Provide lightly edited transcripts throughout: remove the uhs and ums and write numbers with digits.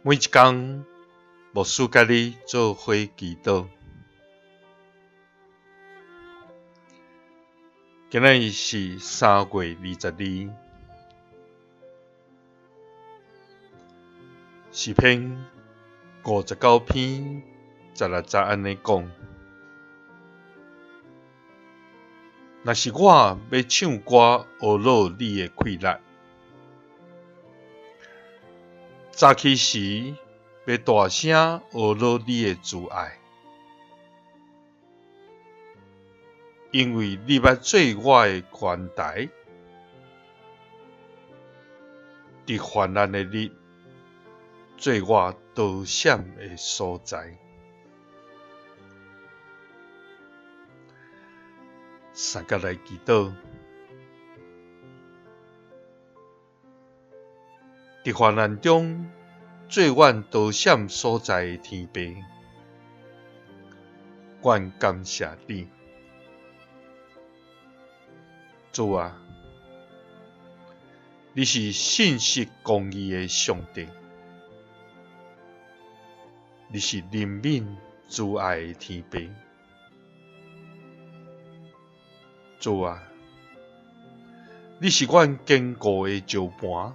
每一工，牧師佮你做伙祈禱。今仔日是3月22，詩篇59篇16節按呢講：若是我欲唱歌呵咾你的氣力，早起時欲大聲呵咾你的慈愛，因為你捌做我的懸台，佇患難的日，做我逃閃的所在。三佮來祈禱，佇患難中做阮逃閃所在的天父，阮感謝你，主啊，你是信實公義的上帝，你是憐憫慈愛的天父，主啊，你是阮堅固的石盤，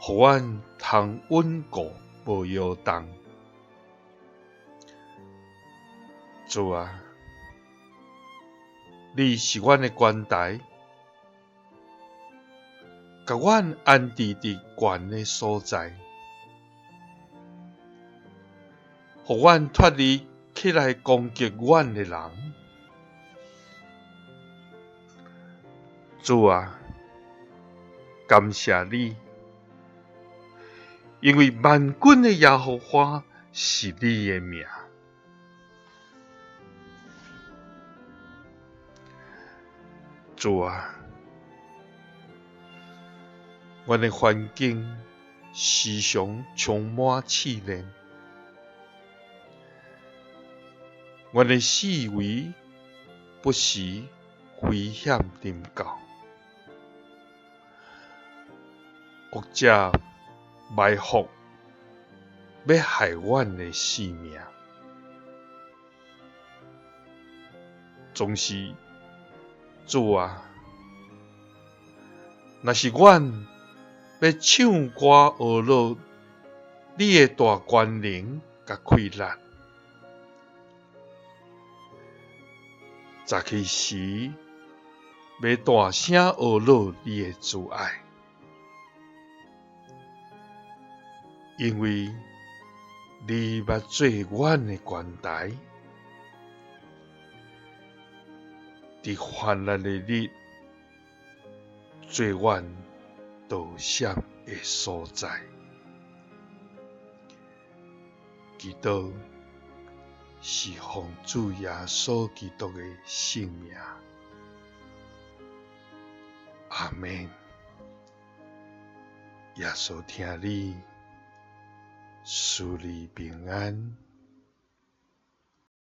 予阮通穩固無搖動。主啊，你是阮的懸台，共阮安置佇懸的所在，予阮脫離起來攻擊阮的人。主啊，感謝你，因為萬軍的耶和華是你的名。主啊，阮的環境時常充滿試煉，阮的四圍不時危險臨到，惡者埋伏欲害阮的性命，總是主啊，若是阮欲唱歌呵咾你的大權能佮氣力，早起時欲大聲呵咾你的慈愛，因為你捌做阮的懸台，佇患難的日，做阮逃閃的所在。祈禱是奉主耶穌基督的聖名。阿們。耶穌疼你，賜你平安。